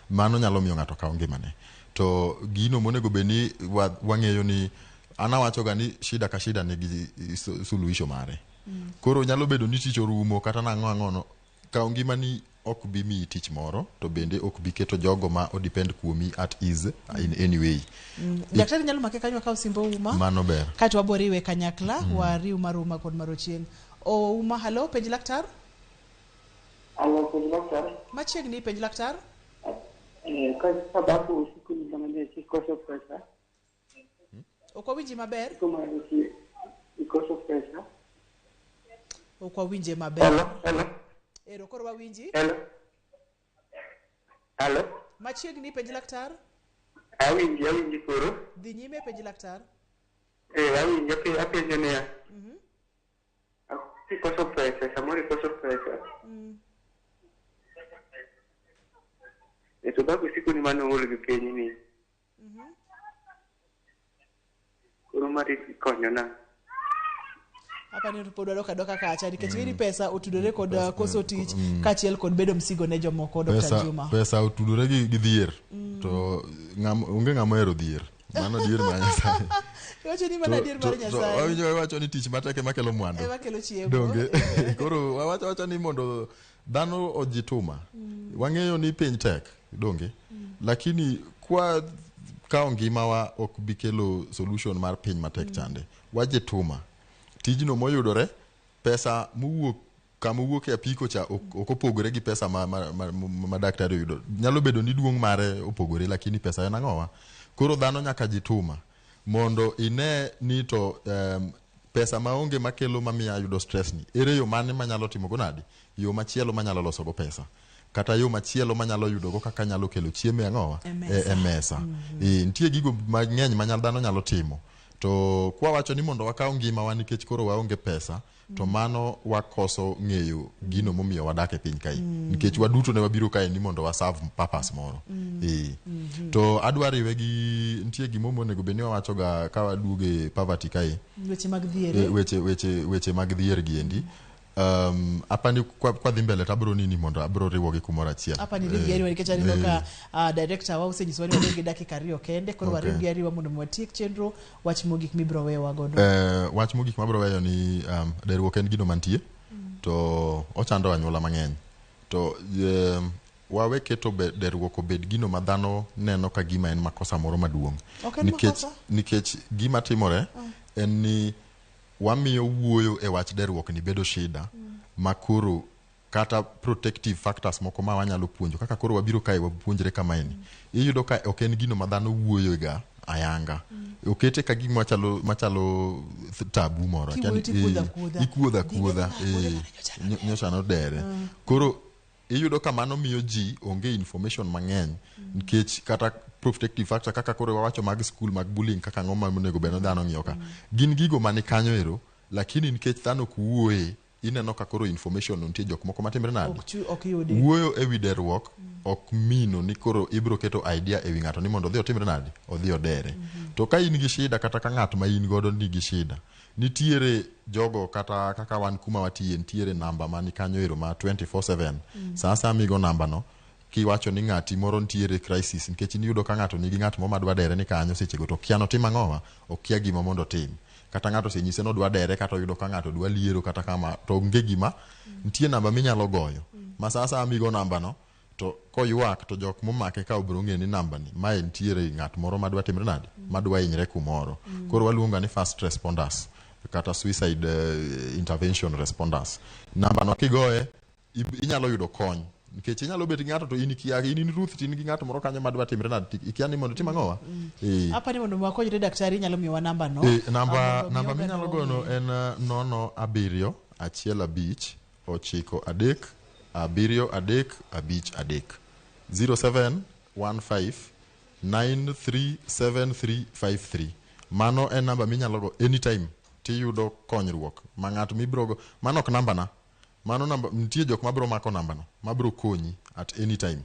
Speaker 2: mano nyalo miyo ng'ato kaw ngimane. To gino monego bed ni wang'eyo ni an awacho ga ni shida ka shida nigi suluhisho mare. Koro nyalo bedo ni tich orumo kata nang'o ang'o no, kaw ngimani ok bi miyi tich moro, to bende ok bi keto jogo ma odepend kuomi at ease in any way.
Speaker 1: Daktari nyalo make kanyo, wakaw simbo Uma.
Speaker 2: Mano ber.
Speaker 1: Kaeto waboriwe kanyakla, wariw mar Uma kod mar Ochieng. Ouma, halo, penj laktar.
Speaker 19: Halo, penj laktar.
Speaker 1: Machiegni, penj laktar.
Speaker 19: Kwa sababu usiku ni ikoso pesa.
Speaker 1: Ok wawinji maber.
Speaker 19: Siku ma ikoso pesa.
Speaker 1: Ok wawinje maber.
Speaker 19: Hello, hello.
Speaker 1: Ero, koro wawinji.
Speaker 19: Hello. Hello.
Speaker 1: Machiegni, penj laktar.
Speaker 19: Awinji, awinji koro.
Speaker 1: Dhi nyime, penj laktar.
Speaker 19: Awinji, apenjo niya. Ikoso pesa, samoro ikoso pesa. To bako siku ni mano ol gi piny ni. Koro mari konyo na.
Speaker 1: Hapa ni pod wadok adoka kacha nikech mm. pesa otudore kod koso tich kaachiel kod bedo msigo ne jomoko, Dr.
Speaker 2: Pesa,
Speaker 1: Juma.
Speaker 2: Pesa otudore gi dhier, to onge ng'ama ohero dhier. Mano adier mar Nyasaye.
Speaker 1: Iwacho ni mana adier mar Nyasaye.
Speaker 2: Wawinjo wacho ni tich matek ema kelo mwandu.
Speaker 1: Ema kelo chiemo.
Speaker 2: Donge? Koro wawacho wacha ni mondo dhano ojituma. Wang'eyo ni piny tek, donge? Lakini kwa kawo ngimawa ok bi kelo solution mar piny matek chande. Wajituma. Tijno moyudore, pesa mowuok kama owuok e apiko cha ok opogore gi pesa ma daktari oyudo. Nyalo bedo ni duong' mare opogore, lakini pesa en ang'owa. Koro dhano nyaka jituma mondo ine ni to pesa maonge makelo mamiyo ayudo stress ni, ere yo mane manyalo timogo nade, yo machielo manyalo losogo pesa, kata yo machielo manyalo yudogo kaka nyalo kelo chiemo e ang'owa,
Speaker 1: E mesa.
Speaker 2: E mesa. Nitie gigo mang'eny ma dhano nyalo timo, to kwawacho ni mondo wakaw ngimawa nikech koro waonge pesa, to mano wakoso ng'eyo gino momiyo wadak e piny kae, nikech waduto ne wabiro kae ni mondo waserve purpose moro. To adwa riwe gi nitie gimo monego bed ni wawacho ga ka waduogo e poverty kae.
Speaker 1: Weche mag dhier.
Speaker 2: Weche mag dhier gi endi, apani kwa dhi mbele to abro nini mondo abro riwogi kumoro achiel.
Speaker 1: Apa ni riwgi ariwa nikech aneno ka director wa osenyisowa ni wadong' gi dakika 2 kende, koro wariwgi ariwa mondo mi watiek chenro. Wach mogik mibiro weyowa godo?
Speaker 2: Wach mogik mabiro weyo ni derruok en gino mantie, to ochando anyuola mang'eny, to wawe keto derruok obed gino ma dhano neno ka gima en makosa moro maduong'.
Speaker 1: Ok en
Speaker 2: Nikech,
Speaker 1: makosa.
Speaker 2: nikech gima timore en ni wamiyo wuoyo e wach derruok ni bedo shida, ma koro kata protective factors moko ma wanyalo puonjo kaka koro wabiro kae wapuonjre kamaeni, iyudo ka ok en gino ma dhano wuoyo ga ayanga, okete ka gima machalo tabu moro.
Speaker 1: Kiwuoyo to ikuodho akuodha.
Speaker 2: Ikuodho akuodha, nyocha nodere. Koro iyudo ka mano miyo ji onge information mang'eny, nikech kata protective factor kaka koro wawacho mag school, mag bullying, kaka ang'o ma onego bed ni dhano ng'iyo ka, gin gigo mani kanyo ero, lakini nikech dhano ok wuoye. Ineno ka koro information no nitie jok moko matimre nade?
Speaker 1: Ok ok yudi.
Speaker 2: Wuoyo e wi derruok ok mino ni koro ibro keto idea e wi ng'ato ni mondo odhi otimre nade? Odhi odere. To ka in gi shida kata ka ng'at ma in godo nigi shida, nitiere jogo kata kaka wan kuma watiye nitiere namba mani kanyo ero ma 24/7. Sa asaya migo namba no kiwacho ni ng'ati moro nitiere crisis nikech in iyudo ka ng'ato nigi ng'at moro madwa dere ni kanyo sechego to okia notim ang'owa okia gima mondo otim kata ng'ato osenyise ni odwa dere kata oyudo ka ng'ato dwa liero kata kama to onge gima nitie namba minyalo goyo ma sa asaya migo namba no to koywak to jok momake ka obiro ng'eyo ni namba ni mae nitiere ng'at moro madwa timre nade madwa hinyre kumoro koro waluonga ni first responders kata suicide intervention responders namba no kigoye inyalo yudo kony nikech inyalo bet gi ng'ato to in ikia in in Ruth to in gi ng'at moro kanyo madwa timre nade to ikia ni mondo itim ang'owa Eh.
Speaker 1: Apa ni mondo wakonyre daktari inyalo miyowa namba no.
Speaker 2: Eh, namba
Speaker 1: Ah, mondo mi
Speaker 2: namba
Speaker 1: oganda
Speaker 2: minyalo goyo
Speaker 1: ong'e.
Speaker 2: en 0 7 1 5 9 3 7 3 5 3 07 15 937353 mano en namba minyalo go anytime tiyudo konyruok ma ng'at mibro go mano ok namba na mano namba nitie jok mabro mako namba no mabro konyi at any time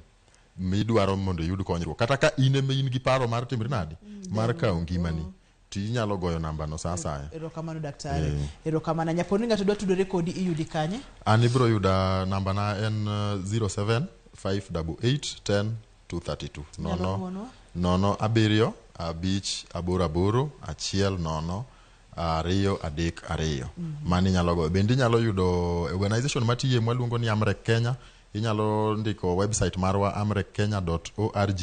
Speaker 2: midwaro mondo iyud konyruok kata ka in ema in gi paro mar timri nade mar kawo ngimani to inyalo goyo namba no sa asaya
Speaker 1: Erokamano daktari.
Speaker 2: Eh.
Speaker 1: Erokamano. Nyaponi ng'ato dwa tudore kodi iyudi kanye?
Speaker 2: An ibro yuda namba na en 07 588 10 232
Speaker 1: Nyalo
Speaker 2: nono
Speaker 1: nuonwa?
Speaker 2: 0 7 5 8 8 1 0 2 3 2 mano inyalo goyo bende inyalo yudo organization matiye mwaluongo ni Amrec Kenya inyalo ndiko website marwa amreckenya.org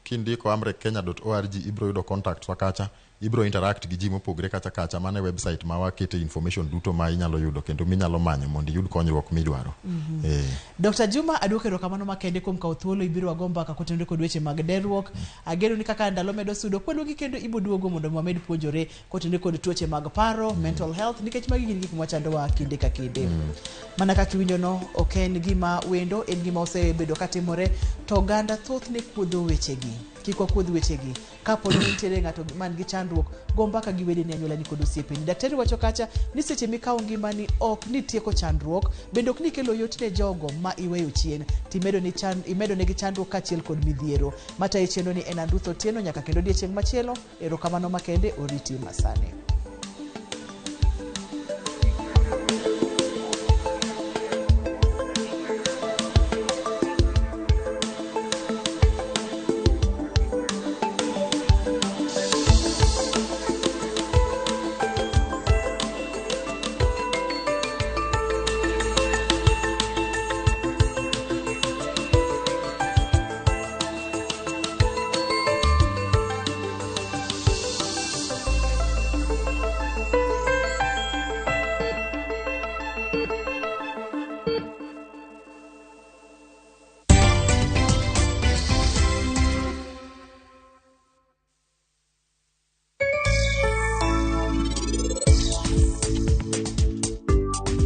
Speaker 2: kindiko amreckenya.org ibro yudo contacts wa kacha ibro interact gi ji mopogre kacha kacha mano e website ma wakete information duto ma inyalo yudo kendo minyalo manyo mondo iyud konyruok midwaro Eh.
Speaker 1: Dr. Juma aduoko erokamano makende kuom kawo thuolo ibiro wago mbaka kotenore kod weche mag derruok. Ageno ni kaka ndalo medo sudo kwaluongi kendo iboduogo mondo wamed puonjore kotenore kod tuoche mag paro, mental health nikech magi gin gik mwachandowa kinde ka kinde. Mana kaka iwinjo no, ok en gima wendo, en gima osebedo katimore to oganda thothne kuodho wechegi. Kik wakuodh wechegi. Kapo ni nitiere ng'ato man gi chandruok, go mbaka gi wedeni, anyuolani kod osiepeni. Daktari wacho kacha ni seche mikawo ngimani ok ni tieko chandruok, bende ok ni kelo yot ne jogo ma iweyo chien, to imedo ni chan, imedo negi chandruok kaachiel kod midhiero. Matayo chenro ni en an Ruth Otieno, nyaka kendo odiechieng' machielo, erokamano makende oriti masani.